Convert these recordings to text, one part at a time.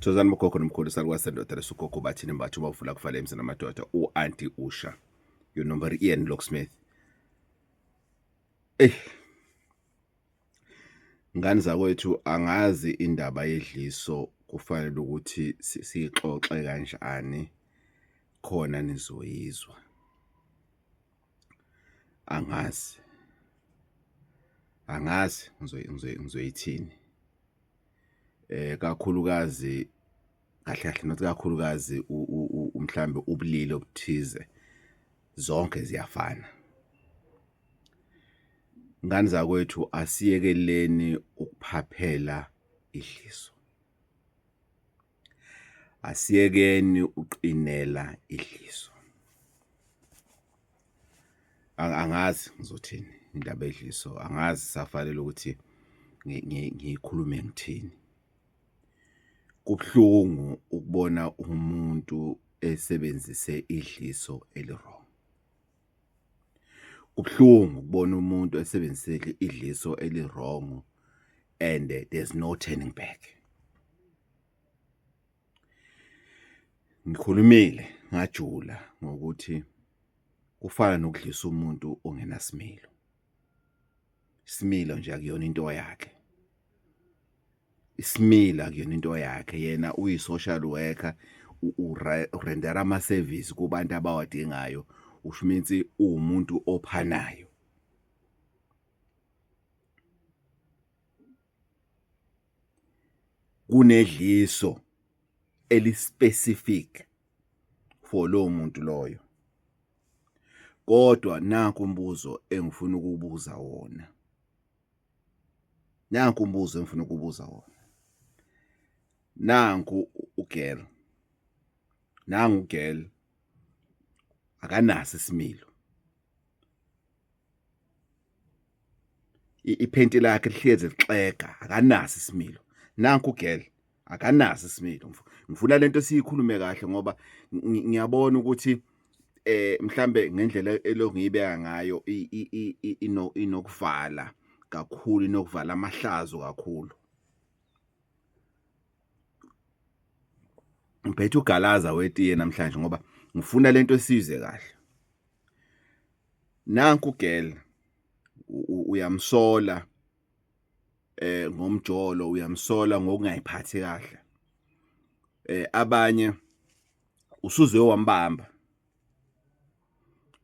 Thokozani bogogo nomkhulu, salukazi sendoda lesugogo bathini mbatha ubavula kuvale emzini amadoda u-anti Usha your number Ian Locksmith. Ey ngane zakwethu, angazi indaba yedliso kufanele ukuthi siyixoxe kanjani khona nizoyizwa. Angazi, angazi ngizoyithini. Kakhulukazi kahle kahle not kakhulukazi mhlambe ubulili obuthize, zonke ziyafana. Ngane zakwethu, asiyekeleni ukuphaphela idliso. Asiyekeni uqinela idliso. Angazi ngizothini indaba yedliso, angazi safanele ukuthi ngiyikhulume ngithini. Kubuhlungu ukubona umuntu esebenzise idliso eli-wrong. Kubuhlungu ukubona umuntu esebenzise idliso eli-wrong and there's no turning back. Ngikhulumile ngajula ngokuthi kufana nokudlisa umuntu ongenasimilo. Isimilo nje akuyona into yakhe. Isimilo akuyona into yakhe, yena uyi-social worker, urendera ama-service kubantu abawadingayo, which means uwumuntu ophanayo. Kunedliso eli-specific for lowo muntu loyo. Kodwa nanku umbuzo engifuna ukubuza wona, nanku umbuzo engifuna ukubuza wona. Nanku u-girl, nangu u-girl akanaso isimilo. Iphenti lakhe lihlezi lixega, akanaso isimilo. Nanku u-girl akanaso isimilo. Ngifuna lento siyikhulume kahle ngoba ngiyabona ukuthi mhlambe ngendlela elongiyibeka ngayo inokuvala kakhulu, inokuvala amahlazo kakhulu. Ngiphethe ugalaza wetiye namhlanje ngoba ngifuna lento siyize kahle. Nanku u-girl uyamsola ngomjolo, uyamsola ngokungayiphathi kahle. Abanye usuze wambamba,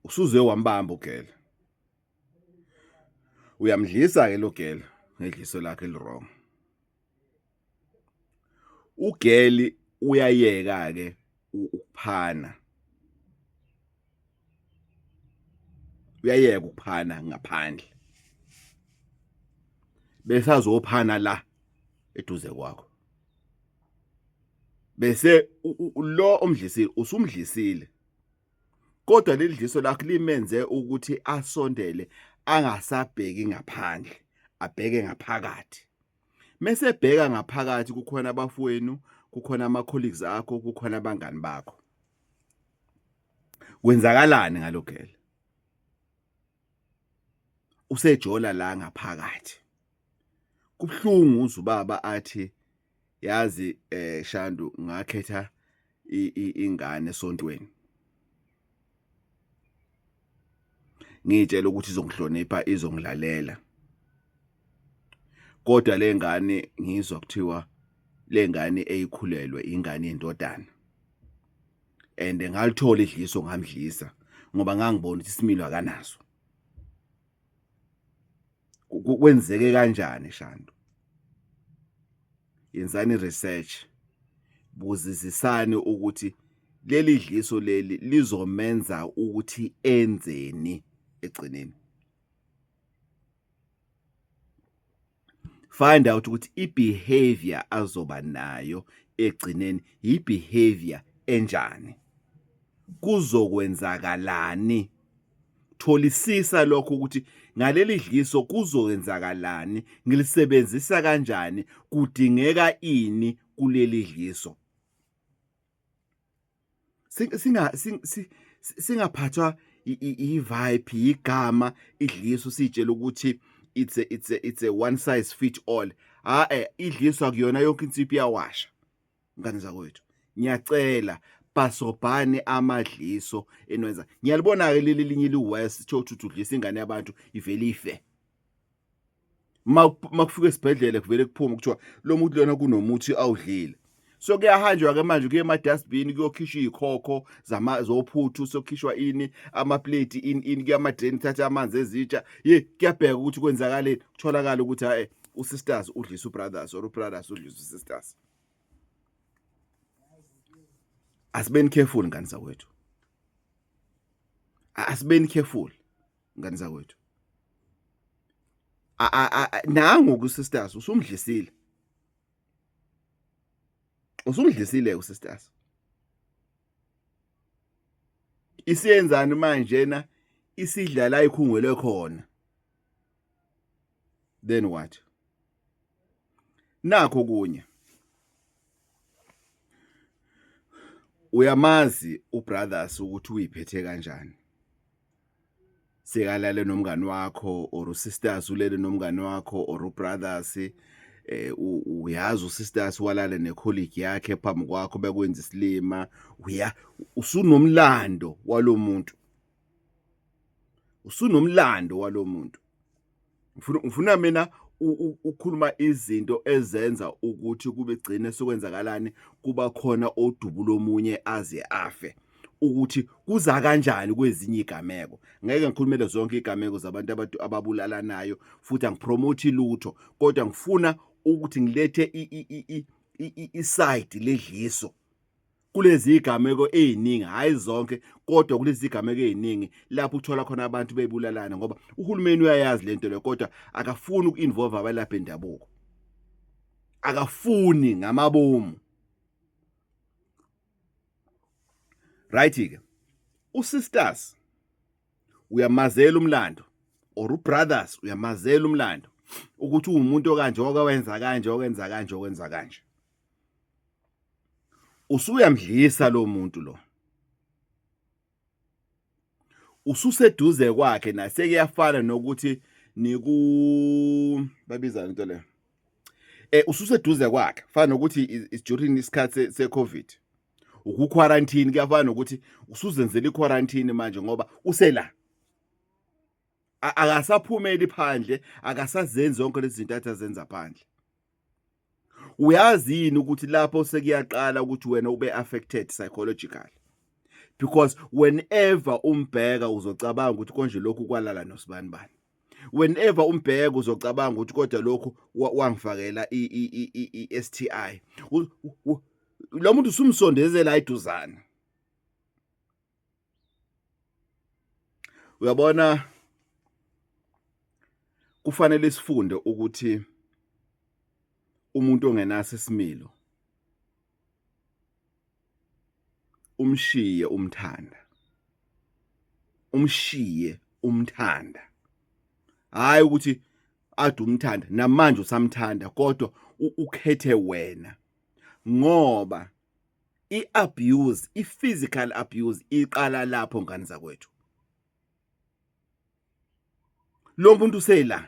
usuze wambamba u-girl. Uyamdlisa ke lo girl ngedliso lakhe eli-wrong. U-girl uyayeka ke ukuphana, uyayeka ukuphana ngaphandle bese azophana la eduze kwakho, bese lo omdlisile usumdlisile, kodwa leli dliso lakhe limenze ukuthi asondele, angasabheki ngaphandle, abheke ngaphakathi. Mese ebheka ngaphakathi kukhona abafowenu, kukhona ama-colleagues akho, kukhona abangani bakho. Kwenzakalani ngalo girl? Usejola la ngaphakathi. Kubuhlungu uzwe ubaba athi yazi Shandu ngakhetha ingane esontweni. Ngiyitshela ukuthi izongihlonipha, izongilalela. Kodwa le ngane ngizwa kuthiwa le ngane eyikhulelwe ingane yendodana. And ngalithola idliso ngamdlisa ngoba ngangibona ukuthi isimilo akanaso. Kwenzeke kanjani Shandu? Yenzani research, buzisisani ukuthi leli dliso leli lizomenza ukuthi enzeni egcineni. Find out ukuthi i-behavior azoba nayo egcineni i-behavior enjani, kuzokwenzakalani. Tholisisa lokho ukuthi ngaleli dliso kuzokwenzakalani, ngilisebenzisa kanjani, kudingeka ini kuleli dliso. Singaphathwa i-vibe, igama idliso siyitshela ukuthi it's a one size fit all. Ha idliso akuyona yonke insipho iyawasha. Ngane zakwethu, ngiyacela bhasobhani amadliso enwenza. Ngiyalibona-ke leli linye li-worse, thothi uthi udlisa ingane yabantu ivele ife. Makufika esibhedlela kuvele kuphume kuthiwa lo muntu lona kunomuthi awudlile. So kuyahanjwa-ke manje kuye ema-dustbin kuyokhishwa iy'khokho zophuthu, sokhishwa ini, amapleti ini ini, kuya ama-drain kuthatha amanzi ezitsha. Ye kuyabheka ukuthi kwenzakaleni, kutholakala ukuthi hhayi usisters udlisa ubrothers or ubrothers udlisa usisters. Asibeni careful ngane zakwethu, asibeni careful ngane zakwethu. Nangu kusisters usumdlisile, usumdlisile usisters. Isiyenzani manjena? Isidla la ikhungelwe khona. Then what? Nakho kunye, uyamazi ubrothers ukuthi uyiphethe kanjani, sekalale nomngani wakho or usisters ulele nomngani wakho or ubrothers uyazi usisters walale necolleague yakhe phambi kwakho bekwenza isilima. Uya usunomlando walomuntu, usunomlando walomuntu. Ngifuna mina ukukhuluma izinto ezenza ukuthi kube gcine sekwenzakalani, kuba khona odubula omunye aze afe, ukuthi kuza kanjani kwezinye igameko. Ngeke ngikhulumele zonke igameko zabantu abantu ababulalanayo, futhi angipromote lutho, kodwa ngifuna ukuthi ngilethe iside ledliso kulezi igameko eziningi, hayi zonke, kodwa kulezi igameko eziningi lapho uthola khona abantu bebulalana, ngoba uhulumeni uyayazi lento le, kodwa akafuni uku-involve abalaphi bendabuko, akafuni ngamabomu. Right ke, usisters uyamazela umlando or ubrothers uyamazela umlando ukuthi uwumuntu okanje, okwenza kanje, okwenza kanje, okwenza kanje. Usuyamdlisa lo muntu lo, ususeduze kwakhe nasekuyafana nokuthi niku babiza into le ususeduze kwakhe, fana nokuthi is during isikhathi se-COVID uku quarantine, kuyafana nokuthi usuzenzela i-quarantine manje ngoba usela akasaphumeli phandle, akasazenzi zonke lezi zinto athi azenza phandle. Uyazi yini ukuthi lapho sekuyaqala ukuthi wena ube affected psychologically, because whenever umbheka uzocabanga ukuthi konje lokhu kwalala nosibani bani, whenever umbheka uzocabanga ukuthi kodwa lokhu wangifakela i-STI. Lo muntu usumsondezela eduzane. Uyabona, kufanele sifunde ukuthi umuntu ongenaso isimilo umshiye umthanda, umshiye umthanda, hayi ukuthi ade umthanda namanje usamthanda, kodwa ukhethe wena, ngoba i-abuse, i-physical abuse iqala lapho ngane zakwethu. Lo muntu usela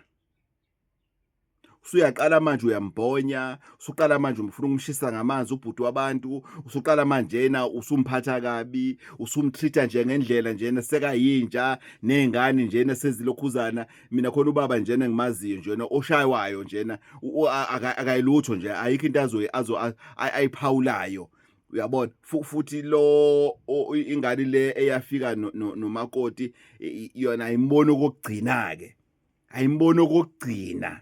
usuyaqala manje uyambhonya, usuqala manje ufuna ukumshisa ngamanzi ubhuti wabantu, usuqala manjena usumphatha kabi, usumtreat-a nje ngendlela njena sekayinja, ney'ngane njena sezilokhuzana. Mina khona ubaba njena engimaziyo njena oshaywayo njena akayilutho nje, ayikho into azo ayiphawulayo, uyabona. Futhi lo ingane le eyafika nomakoti yona ayimboni okokugcina ke, ayimboni okokugcina,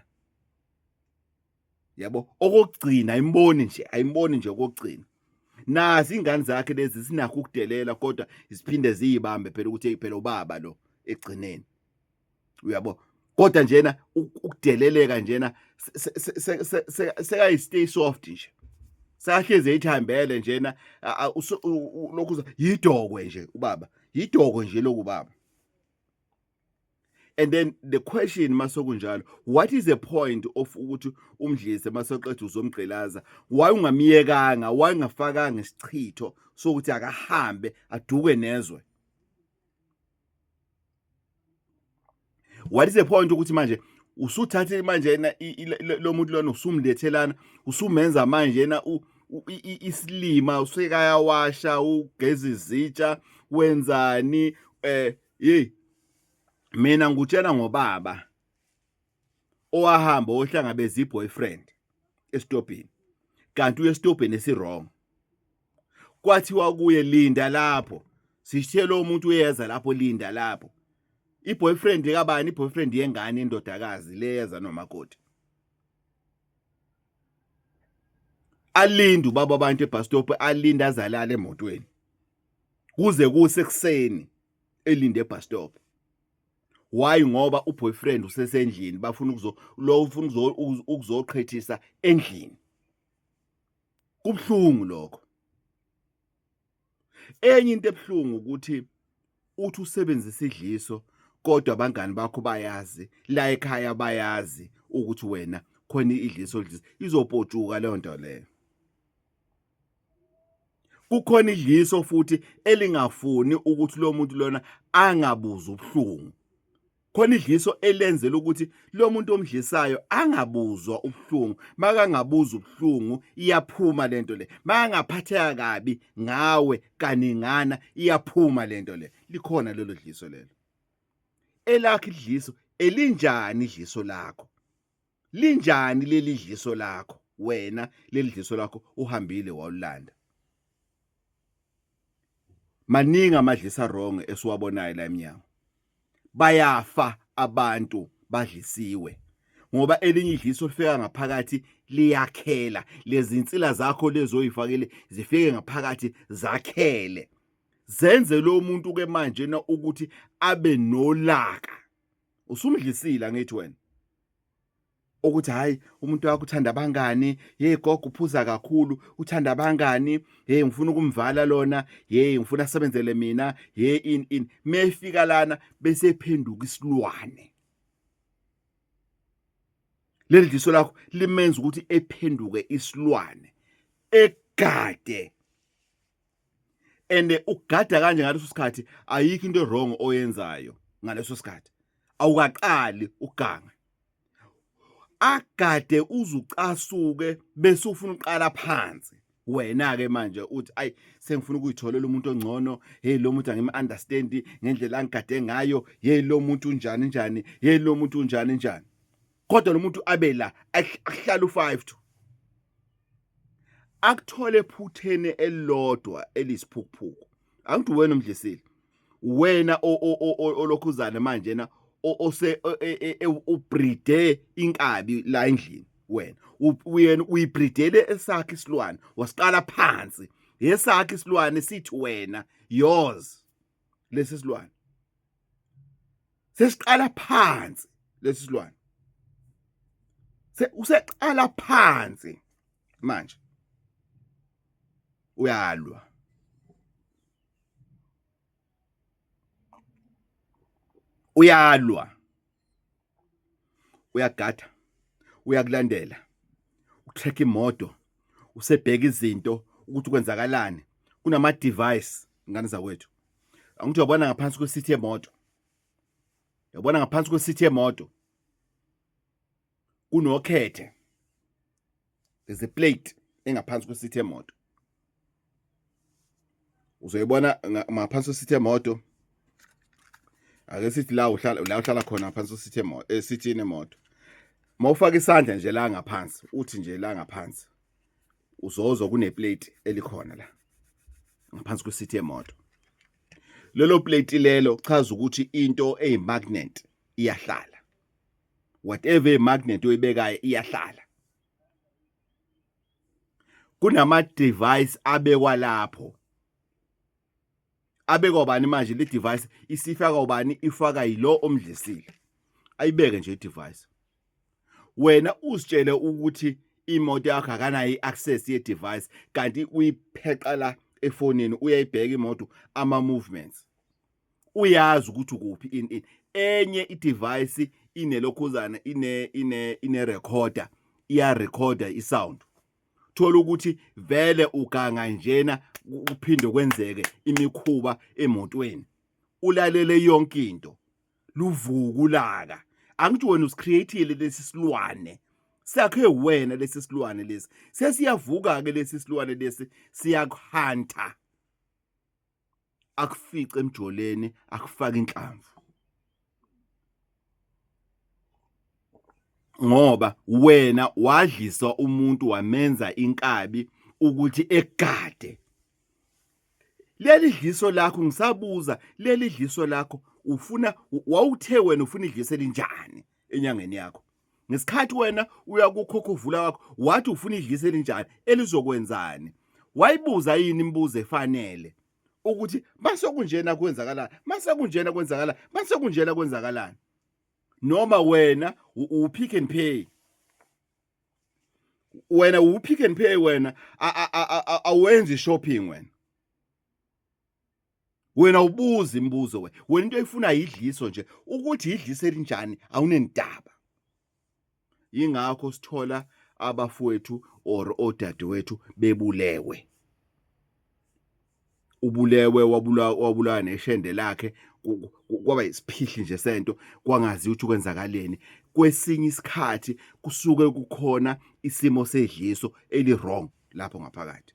yabo, okokugcina ayimboni nje, ayimboni nje okokugcina. Nazi ingane zakhe lezi zinakho ukudelela, kodwa ziphinde ziyibambe phela ukuthi phela ubaba lo ekugcineni, uyabo. Kodwa njena ukudeleleka njena sekayi stay soft nje, sekahlezi eyithambele njena, lokhu yidokwe nje ubaba, yidokwe nje lokhu baba. And then the question masokunjalo, what is the point of ukuthi umdlise masoqeda uzomgqilaza? Why ungamyekanga? Why ungafakanga isichitho sokuthi akahambe aduke nezwe? What is the point ukuthi manje usuthathe manje yena lo muntu lona usumlethelana, usumenza manje yena isilima, usekayawasha, ugeza izitsha, wenzani. Hey, mina ngikutshela ngobaba owahamba ohlangabeza i-boyfriend esitobhini, kanti uye esitobhini esi-wrong. Kwathiwa kuye, linda lapho, sishiye lo muntu uyeza lapho, linda lapho. I-boyfriend kabani? I-boyfriend yengane, indodakazi le yeza nomakoti. Alinde ubaba abantu e-bus stop, alinde azalala emotweni kuze kuse ekuseni, elinde e-bus stop. Why? Ngoba uboyfriend usesendlini, bafuna ukuzo lo ufuna ukuzoqhethisa endlini. Kubhlungu lokho. Enye into ebuhlungu ukuthi uthi usebenzisa idliso, kodwa abangani bakho bayazi, la ekhaya bayazi ukuthi wena khona idliso odlisa, izopotshuka leyo nto leyo. Kukhona idliso futhi elingafuni ukuthi lo muntu lona angabuza ubuhlungu. Khona idliso elenzela ukuthi lo muntu omdlisayo angabuzwa ubuhlungu. Makangabuza ubuhlungu, iyaphuma lento le. Makangaphatheka kabi ngawe kaningana, iyaphuma lento le. Likhona lelo dliso lelo. Elakho idliso elinjani? Idliso lakho linjani leli dliso lakho wena? Leli dliso lakho uhambile wawulanda. Maningi amadlisa wrong esiwabonayo la eminyango. Bayafa abantu badlisiwe, ngoba elinye idliso lifika ngaphakathi liyakhela lezi insila zakho lezo oyifakile, zifike ngaphakathi zakhele, zenze lo muntu ke manje na ukuthi abe nolaka. Usumdlisile, angithi wena ukuthi hayi, umuntu wakho uthanda abangani. Hey gogo, uphuza kakhulu, uthanda abangani. Hey, ngifuna ukumvala lona. Hey, ngifuna asebenzele mina. Hey, in in mefika lana bese ephenduka isilwane. Leli dliso lakho limenza ukuthi ephenduke isilwane, egade and ugada kanje ngaleso sikhathi. Ayikho into wrong oyenzayo ngaleso sikhathi, awukaqali uganga. Agade uzucasuke, bese ufuna uqala phansi wena ke manje, uthi ayi, sengifuna ukuyitholela umuntu ongcono. Hey, lo muntu angim understand ngendlela angigade ngayo. Hey, lo muntu unjani njani? Hey, lo muntu unjani njani? Kodwa lo muntu abe la ahlala u5 to akuthole ephutheni elilodwa elisiphukuphuku. Angithi wena umdlisile, wena olokhuzana manje na ose ubreede inkabi la endlini. Wena uyena uyibreedele esakhe isilwane, wasiqala phansi yesakhe isilwane, sithi wena yours. Lesi silwane sesiqala phansi, lesi silwane useqala phansi manje, uyalwa, uyalwa, uyagada, uyakulandela, ucheck imoto, usebheka izinto ukuthi kwenzakalani. Kunama device, ngane zakwethu. Angithi uyabona ngaphansi kwe-seat yemoto, uyabona ngaphansi kwe-seat yemoto kunokhethe, there's a plate engaphansi kwe-seat yemoto. Uzoyibona ngaphansi kwe-seat yemoto. Ake sithi la uhlala khona, ngaphansi kwe-seat yemoto, esithini emoto, mawufaka isandla nje la ngaphansi, uthi nje la ngaphansi, uzozwa kuneplate elikhona la ngaphansi kwe-seat yemoto. Lelo plate lelo chaza ukuthi into eyi-magnet iyahlala. Whatever magnet oyibekayo iyahlala. Kunama device abekwa lapho. Abekwa bani manje le device? Isifaka ubani? Ifaka yilo omdlisile, ayibeke nje i-device. Wena uzitshele ukuthi imoto yakho akanayo i-access ye-device, kanti uyipheqa la efonini, uyayibheka imoto, ama-movements, uyazi ukuthi ukuphi, in in enye i-device inelokhuzana, ine recorder, iya recorder i-sound. Thola ukuthi vele uganga njena, kuphinde kwenzeke imikhuba emotweni, ulalele yonke into, luvuka ulaka. Angithi wena usicreateile lesi silwane. Sakhe wena lesi silwane lesi. Sesiyavuka ke lesi silwane lesi siyakuhanta. Akufice emjoleni akufaka inhlamvu. Ngoba wena wadliswa umuntu wamenza inkabi ukuthi egade. Leli dliso lakho ngisabuza leli dliso lakho ufuna wawuthe wena ufuna idliso elinjani enyangeni yakho? Ngesikhathi wena uya kukhokho vula wakho wathi ufuna idliso elinjani elizokwenzani? Wayibuza yini imibuzo efanele ukuthi mase kunjena kwenzakalani, mase kunjena kwenzakalani, mase kunjena kwenzakalani? Noma wena u pick and pay, wena u pick and pay, wena awenzi shopping, wena ubuza imibuzo, wena into oyifuna idliso nje, ukuthi idliso elinjani awunendaba. Yingakho sithola abafowethu or odadewethu bebulewe, ubulewe wabulawa, wabulawa neshende lakhe, kwaba isiphihli nje sento, kwangazi ukuthi kwenzakaleni. Kwesinye isikhathi kusuke kukhona isimo sedliso eli wrong lapho ngaphakathi,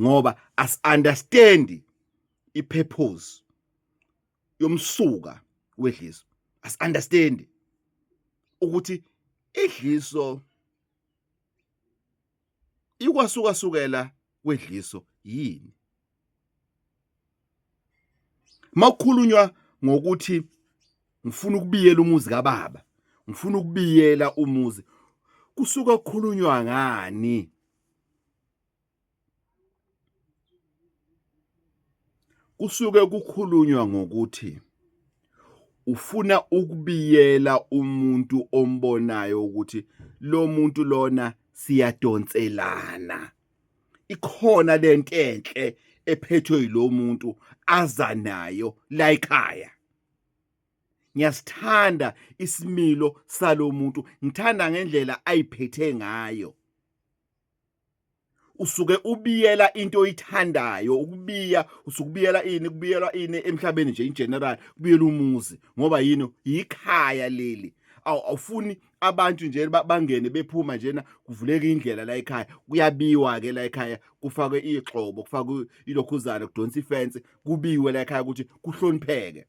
ngoba as understand i-purpose yomsuka wedliso, as understand ukuthi idliso ikwasuka sukela kwedliso yini. Makukhulunywa ngokuthi ngifuna ukubiyela umuzi kababa, ngifuna ukubiyela umuzi, kusuke kukhulunywa ngani? Kusuke kukhulunywa ngokuthi ufuna ukubiyela umuntu ombonayo ukuthi lo muntu lona siyadonselana, ikhona lento enhle ephethwe yilo muntu aza nayo la ekhaya. Ngiyasithanda isimilo salo muntu, ngithanda ngendlela ayiphethe ngayo. Usuke ubiyela into oyithandayo, ukubiya usukubiyela ini, kubiyelwa ini emhlabeni nje in general, kubiyela umuzi ngoba yini? Yikhaya leli. Awufuni abantu nje bangene bephuma njena, kuvuleka indlela la ekhaya, kuyabiwa ke la ekhaya, kufakwe igxobo, kufakwe ilokhuzana, kudonsa ifence, kubiwe la ekhaya ukuthi kuhlonipheke.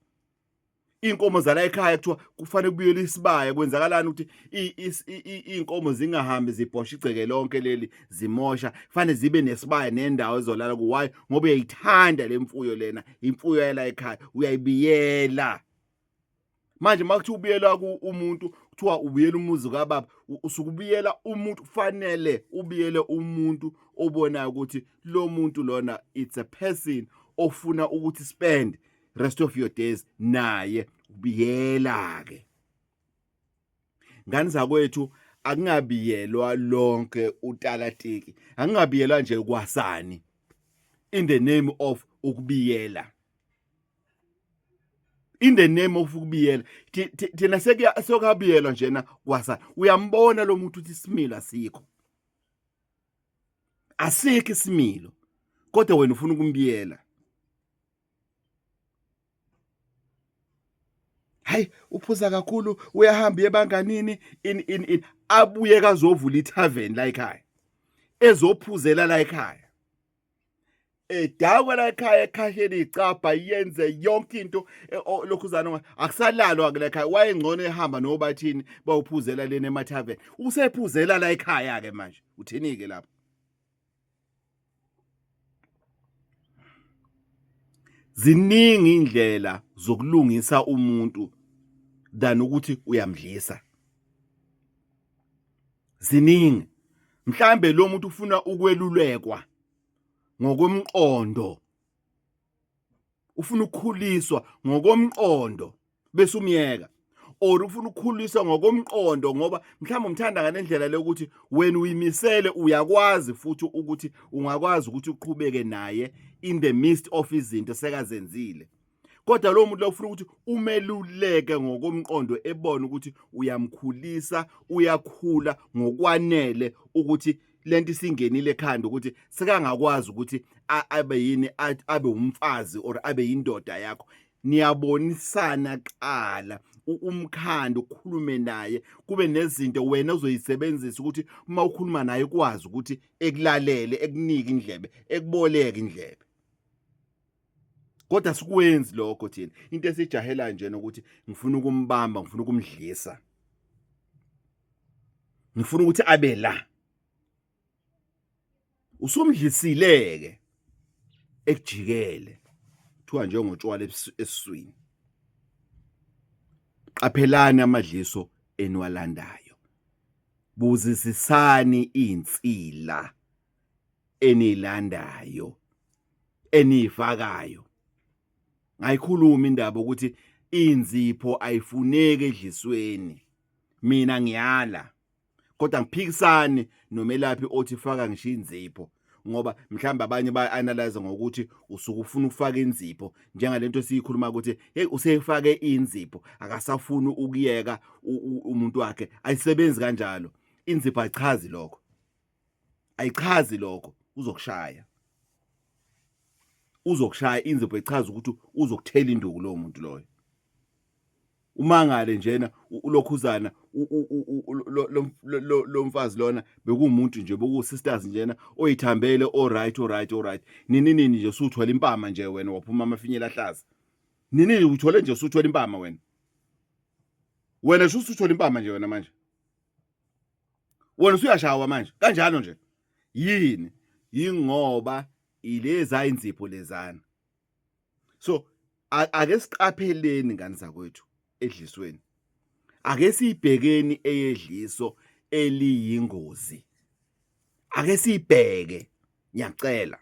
Iy'nkomo zala ekhaya kuthiwa kufanele kubuyele isibaya, kwenzakalani ukuthi iy'nkomo zingahambi zibhosha igceke lonke leli zimosha, kufanele zibe nesibaya nendawo ezolala ku. Why? Ngoba uyayithanda le mfuyo lena, imfuyo yala ekhaya uyayibiyela. Manje uma kuthiwa ubuyela umuntu, kuthiwa ubuyela umuzi kababa, usukubuyela umuntu, kufanele ubuyele umuntu obonayo ukuthi lo muntu lona it's a person ofuna ukuthi spend rest of your days naye, ubiyela ke. Ngani zakwethu, akungabiyelwa lonke utalatiki, akungabiyelwa nje kwasani in the name of ukubiyela, in the name of ukubiyela. Thina sekuyabiyelwa njena kwasa, uyambona lo muntu ukuthi isimilo asikho, asikho isimilo, kodwa wena ufuna ukumbiyela. Hayi, uphuza kakhulu, uyahamba ebanganini in in in, abuye kazovula itavern la ekhaya, ezophuzela la ekhaya, edakwa la ekhaya, ekhasheni icabha, yenze yonke into lokhuzana, akusalalwa ke la ekhaya. Wayengcono ehamba nobathini bawuphuzela lena emathaveni, usephuzela la ekhaya ke manje, uthini ke lapho? Ziningi indlela zokulungisa umuntu than ukuthi uyamdlisa, ziningi. Mhlambe lo muntu ufuna ukwelulekwa ngokomqondo, ufuna ukukhuliswa ngokomqondo bese umyeka, or ufuna ukukhuliswa ngokomqondo ngoba mhlawumbe umthanda ngalendlela le ukuthi wena uyimisele, uyakwazi futhi ukuthi ungakwazi ukuthi uqhubeke naye in the midst of izinto sekazenzile, kodwa lowo muntu lo ufuna ukuthi umeluleke ngokomqondo, ebone ukuthi uyamkhulisa, uyakhula ngokwanele ukuthi lento isingenile ekhanda, ukuthi sekangakwazi ukuthi abe yini, abe umfazi or abe yindoda yakho. Niyabonisana qala. Umkhandi ukhulume naye, kube nezinto wena ozoyisebenzisa ukuthi uma ukhuluma naye ukwazi ukuthi ekulalele, ekunike indlebe, ekuboleke indlebe. Kodwa sikwenzi lokho thina. Into esijahela nje nokuthi ngifuna ukumbamba, ngifuna ukumdlisa, ngifuna ukuthi abe la. Usumdlisile-ke ekujikele, kuthiwa njengotshwala esiswini. Qaphelani amadliso eniwalandayo, buzisisani iy'nsila eniyilandayo, eniyifakayo. Ngayikhuluma indaba ukuthi inzipho ayifuneki edlisweni, mina ngiyala. Kodwa ngiphikisani nomelaphi othi faka ngisho inzipho, ngoba mhlawumbe abanye baya-analyze ngokuthi usuke ufuna ukufaka inzipho njengalento esiyikhuluma ukuthi hey, usefake inzipho akasafuni ukuyeka umuntu wakhe. Ayisebenzi kanjalo inzipho, ayichazi lokho, ayichazi lokho. Uzokushaya, uzokushaya inzipho, ichaza ukuthi uzokuthela induku lowo muntu loyo. Umangale njena ulokhuzana lo mfazi lona bekuwumuntu nje, boku-sisters njena oyithambele, alright, alright, alright, nini nini nje usuthwele impama nje wena, waphuma amafinyela ahlaza. Nini uthole nje usuthwele impama wena, wena nje usuthwele impama nje wena manje, wena usuyashawa manje kanjalo nje. Yini? Yingoba ileza inzipho lezana. So ake siqapheleni ngane zakwethu edlisweni, ake siyibhekeni eyedliso eliyingozi, ake siyibheke. Ngiyacela,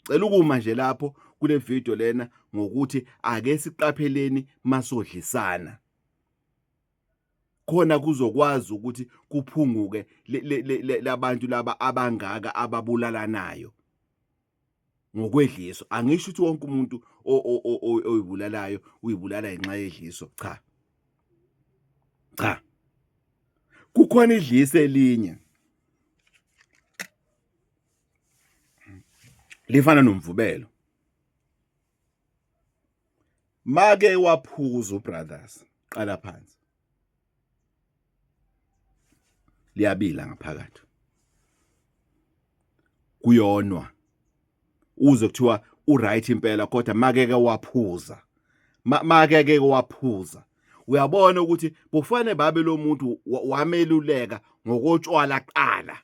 cela ukuma nje lapho kule video lena ngokuthi ake siqapheleni masodlisana, khona kuzokwazi ukuthi kuphunguke labantu laba abangaka ababulalanayo ngokwedliso. Angisho ukuthi wonke umuntu oyibulalayo uyibulala ngenxa yedliso, cha cha, kukhona idliso elinye lifana nomvubelo. Make waphuza ubrothers, qala phansi, liyabila ngaphakathi, kuyonwa uze kuthiwa uright impela, kodwa makeke waphuza, makeke waphuza, uyabona ukuthi bufane babe lo muntu wameluleka ngokotshwala qala,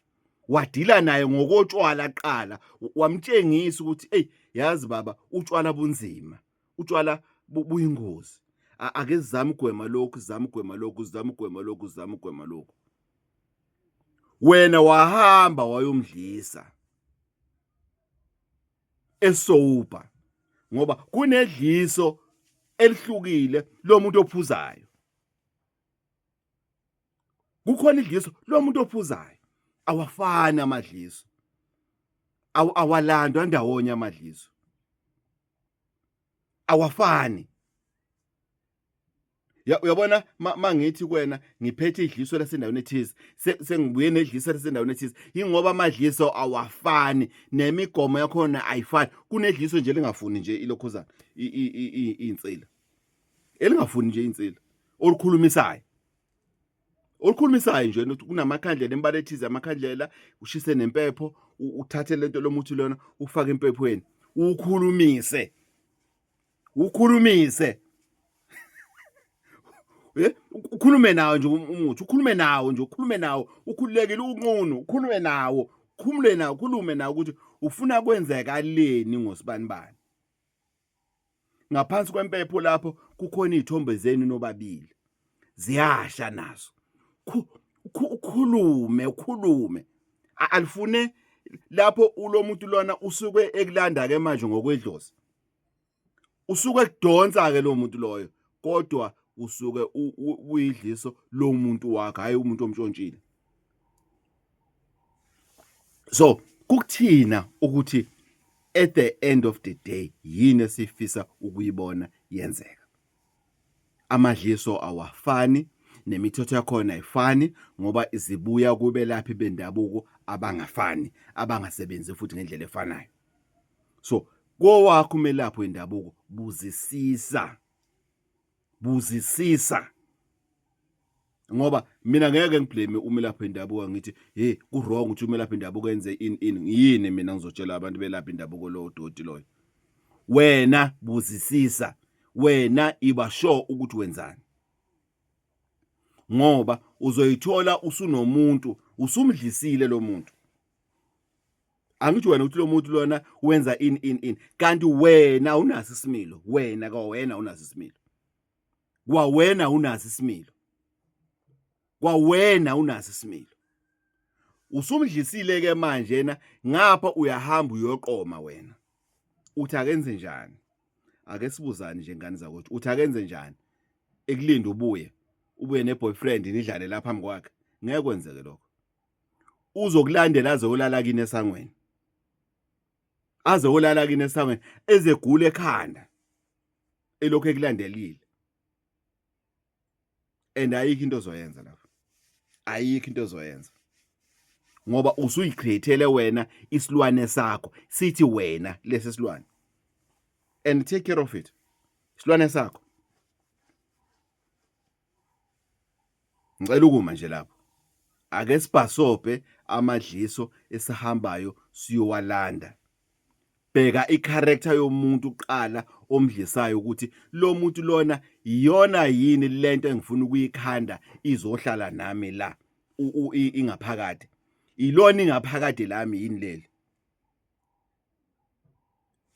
wadila naye ngokotshwala qala, wamtshengisa ukuthi ey, yazi baba, utshwala bunzima, utshwala buyingozi, ake sizame ugwema lokhu, sizame ugwema lokhu, sizame ugwema lokhu, sizame ugwema lokhu. Wena wahamba wayomdlisa esober, ngoba kunedliso elihlukile lomuntu ophuzayo, kukhona idliso lomuntu ophuzayo. Awafani amadliso, awalandwa ndawonye amadliso, awafani. Uyabona, mangithi kuwena ngiphethe idliso lasendaweni ethize, sengibuye nedliso lasendaweni ethize, ingoba amadliso awafani nemigomo yakhona ayifani. Kunedliso nje lingafuni nje ilokhuzana insila, elingafuni nje insila, olukhulumisayo, olukhulumisayo nje ukuthi kunamakhandlela, imibala ethize amakhandlela, ushise nempepho, uthathe lento lomuthi lona ufake empephweni, ukhulumise, ukhulumise, ukhulume nawo nje umuthi, ukhulume nawo nje, ukhulume nawo ukhululekile, unqunu, ukhulume nawo, khumule nawo, ukhulume nawo ukuthi ufuna kwenzekaleni ngosibanibani. Ngaphansi kwempepho lapho kukhona iy'thombe zenu nobabili, ziyasha nazo. Ukhulume, ukhulume, alifune lapho ulo muntu lona usuke ekulanda-ke manje ngokwedlozi, usuke ekudonsa-ke lowo muntu loyo, kodwa usuke uyidliso lo muntu wakhe, hhayi umuntu omtshontshile. So kukuthina ukuthi at the end of the day yini esifisa ukuyibona yenzeka. Amadliso awafani, nemithetho yakhona ayifani, ngoba zibuya kubelaphi bendabuko abangafani, abangasebenzi futhi ngendlela efanayo. So kowakho umelaphi wendabuko, buzisisa, buzisisa. Ngoba mina ngeke ngiblame umelaphi wendabuko, ngithi hey, ku wrong ukuthi umelaphi wendabuko enze in in yini. Mina ngizotshela abantu belapha indabuko lo doti loyo. Wena buzisisa, wena iba sure ukuthi wenzani, ngoba uzoyithola usunomuntu usumdlisile lo muntu. Angithi wena uthi lo muntu lona wenza in in in, kanti wena unaso isimilo, wena kwawena unaso isimilo, kwawena unaso isimilo, kwawena unaso isimilo. Usumdlisile ke manje na ngapha uyahamba uyoqoma, wena uthi akenze njani? Ake sibuzane nje, ngane zakwethu, uthi akenze njani? Ekulinda ubuye, ubuye ne-boyfriend, nidlale lapha phambi kwakhe? Ngeke kwenzeke lokho. Uzokulandela aze olala kini esangweni, aze olala kini esangweni, ezegula ekhanda elokhu ekulandelile, and ayikho into ozoyenza lapho, ayikho into ozoyenza, ngoba usuyicreatele wena isilwane sakho. Sithi wena lesi silwane and take care of it, isilwane sakho. Ngicela ukuma nje lapho. Ake sibhasobhe amadliso esihambayo siyowalanda. Bheka i-character yomuntu kuqala omdlisayo, ukuthi lo muntu lona iyona yini lento engifuna ukuyikhanda izohlala nami la ingaphakade, ilona ingaphakade lami yini leli,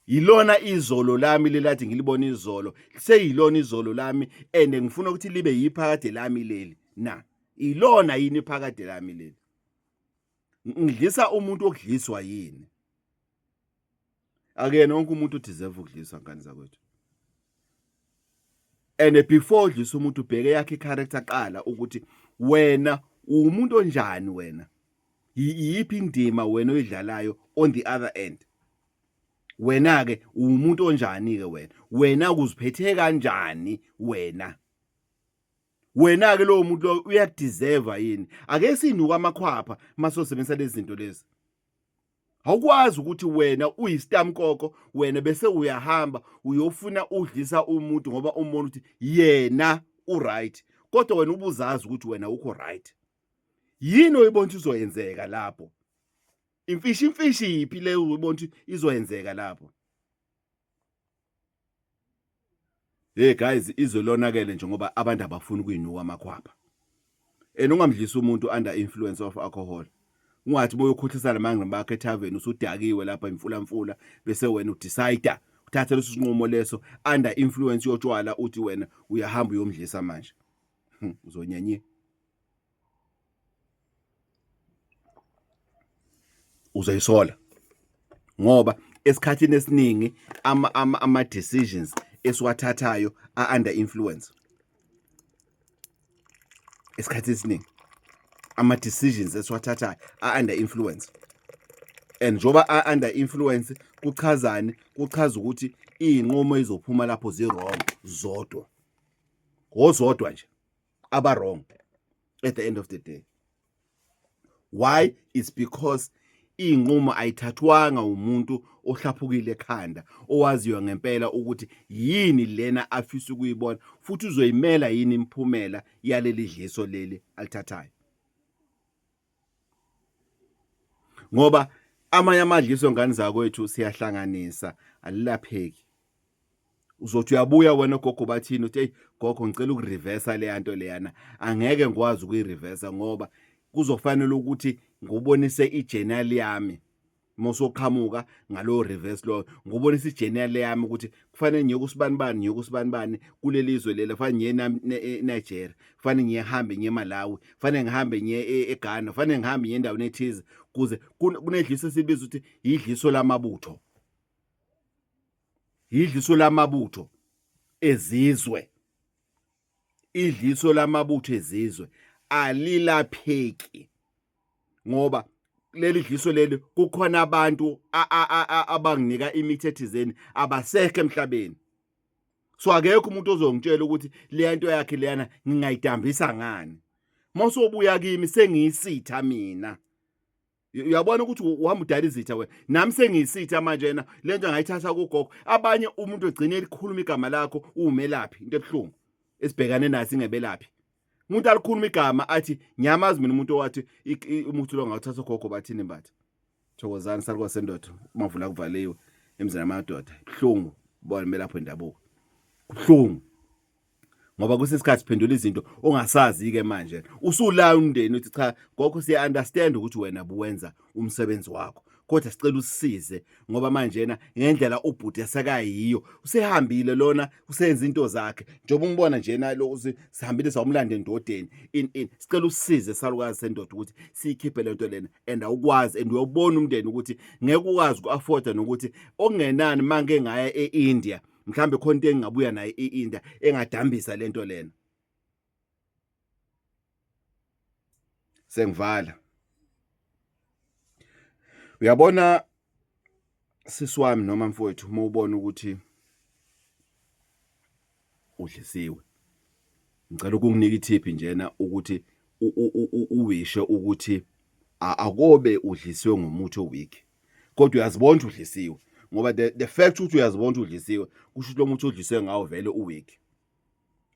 yilona izolo lami lelathi ngilibona izolo, seyilona izolo lami and ngifuna ukuthi libe yiphakade lami leli na, ilona yini iphakade lami leli? Ngidlisa umuntu okudliswa yini? Akuyena wonke umuntu udeserve ukudliswa, ngane zakwethu. And before udlisa umuntu, ubheke yakhe i-character qala, ukuthi wena uwumuntu onjani, wena yiphi indima wena oyidlalayo on the other end, wena ke uwumuntu onjani ke wena, wena uziphethe kanjani wena, wena ke lowo muntu loyo uyakudeserve yini. Ake sinuka amakhwapha masosebenzisa lezi zinto lezi. Awukwazi ukuthi wena uyisitamkoko wena bese uyahamba uyofuna udlisa umuntu ngoba umbona ukuthi yena uright, kodwa wena ubuzazi ukuthi wena ukho right. Yini oyibona ukuthi izoyenzeka lapho? Imfishi imfishi yiphi leyo uyibona ukuthi izoyenzeka lapho? Hey guys, izwe lonakele nje ngoba abantu abafuni ukuyinuka amakhwapha. And ungamdlisi umuntu under influence of alcohol. Ungathi boyokhohlisana mangani bakho ethaveni usudakiwe lapha imfula mfula, bese wena udecide uthathe leso sinqumo leso under influence yotshwala, uthi wena uyahamba uyomdlisa manje. Uzonyanyia. Uzoyisola, ngoba esikhathini esiningi ama decisions esiwathathayo a under influence. Esikhathini esiningi ama decisions esiwathathayo a under influence, and njoba a under influence kuchazani? Kuchaza ukuthi iy'nqumo ezizophuma lapho zi-wrong zodwa, ozodwa nje aba wrong at the end of the day. Why? It's because iy'nqumo ayithathwanga umuntu ohlaphukile ekhanda, owaziyo ngempela ukuthi yini lena afisa ukuyibona, futhi uzoyimela yini imiphumela yaleli dliso leli alithathayo. Ngoba amanye amadliso, ngane zakwethu, siyahlanganisa, alilapheki. Uzothi uyabuya wena, gogo bathini, uthi hey gogo, ngicela ukureversa leya nto leyana. Angeke ngikwazi ukuyireversa ngoba kuzofanele ukuthi ngubonise ijournal yami mosoqhamuka ngalowo reverse loyo, ngubonisa ijournal yami ukuthi kufanele ngiye kusibanibani, ngiye kusibanibani kuleli zwe leli, kufanele ngiye eNigeria, kufanele ngihambe ngiye eMalawi, kufanele ngihambe ngiye eGhana, kufanele ngihambe ngiye endaweni ethize, kuze kunedliso esibiza ukuthi idliso lamabutho, idliso lamabutho ezizwe. Idliso lamabutho ezizwe alilapheki, ngoba leli dliso leli kukhona abantu abanginika imithi ethizeni abasekho emhlabeni. So akekho umuntu ozongitshela ukuthi leya nto yakhe leyana ngingayidambisa ngani. Mawusobuya kimi sengiyisitha mina. Uyabona ukuthi uhamba udala izitha wena, nami sengiyisitha manje. Yena lento angayithatha kugogo abanye, umuntu egcine elikhuluma igama lakho uwumelaphi. Into ebuhlungu esibhekane nayo singebelaphi. Umuntu alikhuluma igama athi ngiyamazi mina umuntu owathi umuthi lo ngawuthatha ogogo bathini mbatha. Thokozani salukazi sendoda umavula kuvaliwe emzini amadoda. Buhlungu bona melapho indabuko. Kubuhlungu. Ngoba kwesinye isikhathi siphendula izinto ongasazi ke manje. Usulaya umndeni uthi cha gogo siya understand ukuthi wena buwenza umsebenzi wakho. Kodwa sicela usisize ngoba manje na ngendlela ubhuti esekayiyo usehambile lona usenza into zakhe njengoba umbona nje na lo sihambile sawumlanda endodeni in sicela usisize salukazi sendoda ukuthi siyikhiphe lento lena and awukwazi and uyobona umndeni ukuthi ngeke ukwazi uku-afforda nokuthi okungenani manke ngaya e-India mhlambe khona into engingabuya nayo e-India engadambisa lento lena. Sengivala. Uyabona sisi wami noma mfowethu uma ubona ukuthi udlisiwe ngicela ukunginika ithiphi njena ukuthi uwishe ukuthi akobe udlisiwe ngomuthi oweak kodwa uyazibona ukuthi udlisiwe ngoba the fact ukuthi uyazibona ukuthi udlisiwe kusho ukuthi lo muthi odlisiwe ngawo vele uweak.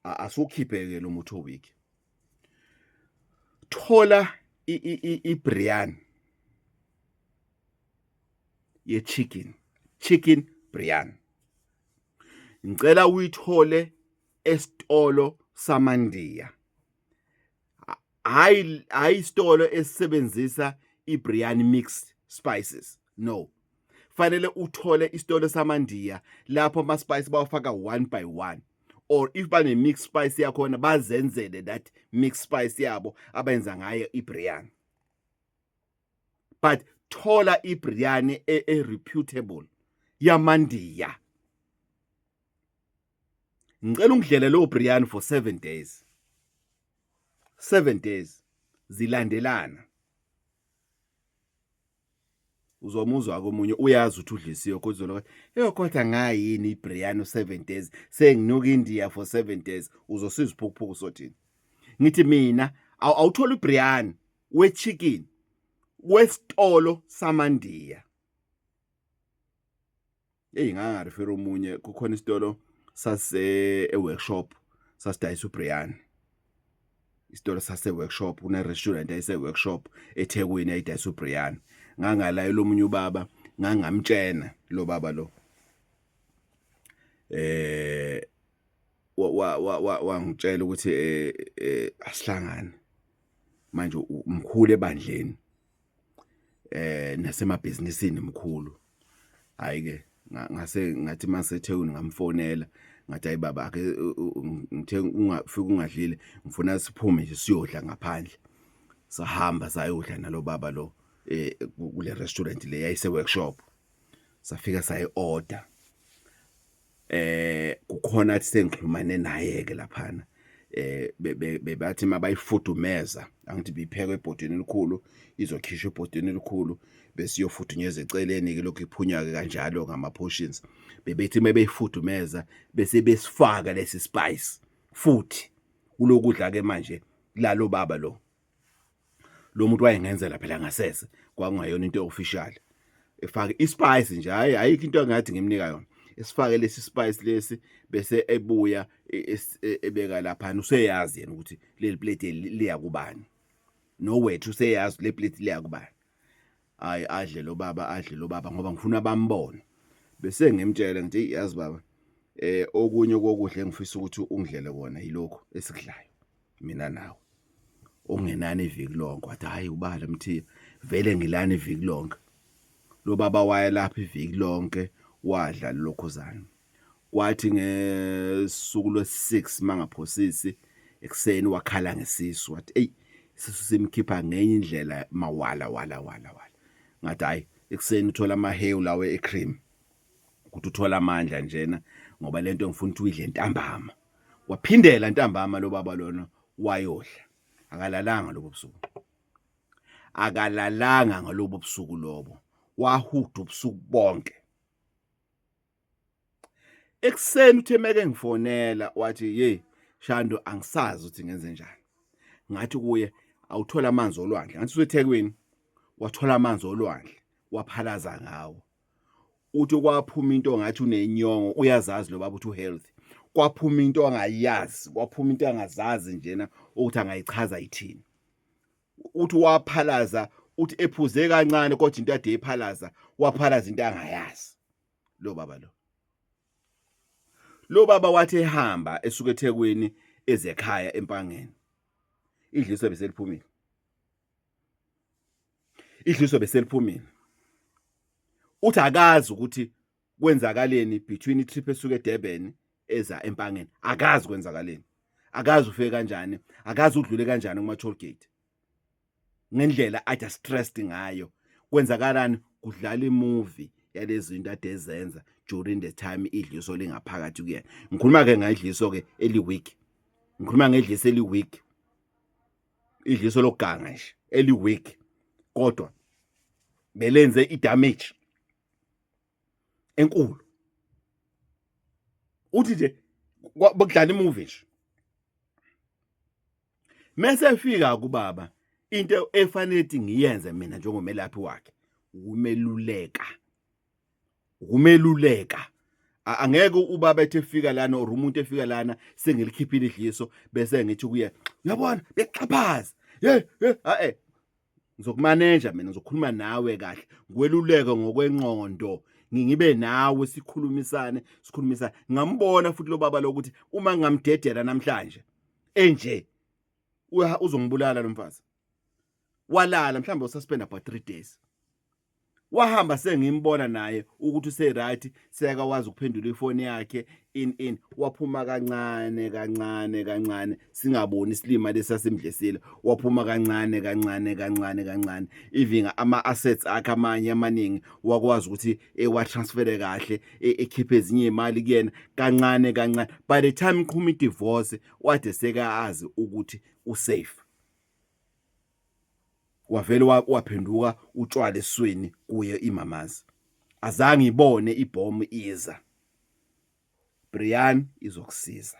Asukhiphe ke lo muthi oweak. Thola i-biryani ye-chicken, chicken biryani. Ngicela uyithole esitolo samaNdiya. Hayi hayi isitolo esisebenzisa i-biryani mixed spices. No. Fanele uthole isitolo samaNdiya lapho ama spice bawafaka one by one. Or if bane mixed spice yakhona bazenzele that mixed spice yabo abenza ngayo i-biryani. But thola i-biryani e reputable yamaNdiya. Ngicela ungidlele lo biryani for 7 days. 7 days zilandelana. Uzomuzwa komunye uyazi ukuthi udlisiwe kodwa uzoloka eyo kodwa ngayini ibiryani 7 days senginuka India for 7 days uzosiza uphukuphuku sothini. Ngithi mina awuthola ibiryani we chicken wesitolo samaNdiya. Eyi ngangarefera omunye kukhona isitolo sase e-workshop sasidayisa ubiryani. Isitolo sase workshop kune restaurant ayise workshop eThekwini ayidayisa ubiryani. Ngangalayela omunye ubaba ngangamtshena lo baba lo. Wangitshela ukuthi asihlangane. Manje umkhulu ebandleni nasemabhizinisini mkhulu. Hayi ke ngase ngathi maseThekwini ngamfonela ngathi hayi baba ake ngithe ungafika ungadlile ngifuna siphume nje siyodla ngaphandle. Sahamba sayodla nalo baba lo kule restaurant le yayise workshop. Safika sayi order. Kukhona athi sengixhumane naye ke laphana bebathi mabayifudumeza angithi biphekwe ebhodweni elikhulu izokhishwa ebhodweni elikhulu bese iyofudunyezwa eceleni ke lokhu iphunywa ke kanjalo ngama portions. Bebethi mebeyifudumeza bese besifaka lesi spice futhi kulokudla ke manje lalo baba lo. Lo muntu wayengenzela phela ngasese kwakungayona into official. Efake ispice nje hayi ayikho into engathi ngimnika yona. Esifake lesi spice lesi bese ebuya ebeka lapha useyazi yena ukuthi leli plate liya kubani. Nowethu useyazi le plate liya kubani. Hayi adle lo baba adle lo baba ngoba ngifuna bambone. Bese ngimtshela ngithi yazi baba okunye kokudla engifisa ukuthi ungidlele kona yilokhu esikudlayo mina nawe. Okungenani iviki lonke. Wathi hayi ubala Mthiya vele ngilana iviki lonke. Lo baba waya lapha iviki lonke wadla lokhuzana. Kwathi ngesuku lwe-6 mangaphosisi ekuseni wakhala ngesisu wathi eyi isisu simkhipha ngenye indlela mawala wala wala wala. Ngathi hayi ekuseni uthola amahewu lawo e-cream ukuthi uthola amandla njena ngoba lento ngifuna ukuthi uyidle ntambama. Waphindela ntambama lo baba lona wayodla. Akalalanga lobo busuku. Akalalanga ngalobo busuku lobo. Wahuda ubusuku bonke. Ekuseni uthe meke ngifonela wathi hey Shando angisazi ukuthi ngenze njani. Ngathi kuye awuthola amanzi olwandle. Ngathi useThekwini wathola amanzi olwandle waphalaza ngawo. Uthi kwaphuma into ngathi unenyongo uyazazi lo baba uthi uhealthy. Kwaphuma into angayazi, kwaphuma into angazazi njena ukuthi angayichaza ithini. Uthi waphalaza, uthi ephuze kancane kodwa into ade ephalaza, waphalaza into angayazi lo baba lo. Lo baba wathi ehamba esuka eThekwini ezekhaya eMpangeni, idliso beseliphumile, idliso beseliphumile. Uthi akazi ukuthi kwenzakaleni between i-trip esuka eDurban eza eMpangeni, akazi kwenzakaleni, akazi ufike kanjani, akazi udlule kanjani kuma toll gate ngendlela athi stressed ngayo. Kwenzakalani? Kudlala imovie yalezi zinto ade ezenza during the time idliso lingaphakathi kuyena. Ngikhuluma ke ngedliso ke eli weak, ngikhuluma ngedliso eli weak, idliso lokuganga nje eli weak, kodwa belenze idamage enkulu. Uthi nje bekudlala imovie nje. Mese efika kubaba, into efanele ukuthi ngiyenze mina njengomelaphi wakhe ukumeluleka, ukumeluleka. Angeke ubaba ethi efika lana or umuntu efika lana sengilikhiphile idliso bese ngithi kuye uyabona bexhaphaza, hey hey, eh, ngizokumaneja mina, ngizokhuluma nawe kahle, ngikweluleke ngokwenqondo, ngibe nawe sikhulumisane, sikhulumisane. Ngambona futhi lo baba lokuthi uma ngingamdedela namhlanje enje uzongibulala lo mfazi. Walala mhlawumbe ususpend about 3 days, wahamba. Sengimbona naye ukuthi use right, seyakwazi ukuphendula ifoni yakhe in waphuma kancane kancane kancane, singaboni isilima lesasimdlisile. Waphuma kancane kancane kancane kancane, even ama assets akhe amanye amaningi wakwazi ukuthi ewa transfer kahle, ekhiphe ezinye imali kuyena kancane kancane. By the time iqhuma i-divorce, wade sekazi ukuthi usafe, wavele waphenduka utshwala esweni kuye imamazi. Azange ibone ibhomu iza. Brian izokusiza,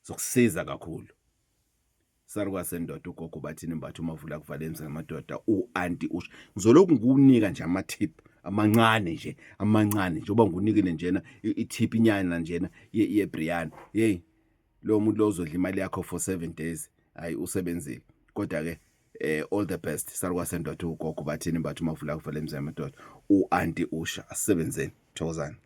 izokusiza kakhulu. Salukazi sendoda, ugogo bathini mbatha umavula kuvala emzini amadoda, u-anti usho. Ngizolokhu ngikunika nje ama-tip amancane nje, amancane njengoba ngikunikile njena i-tip inyana njena ye-Brian. Hey, lo muntu lo uzodla imali yakho for 7 days, hayi usebenzile. Kodwa ke all the best, salukazi sendoda, ugogo bathini mbatha umavula kuvala emzini amadoda, u-anti usha. Asisebenzeni, thokozani.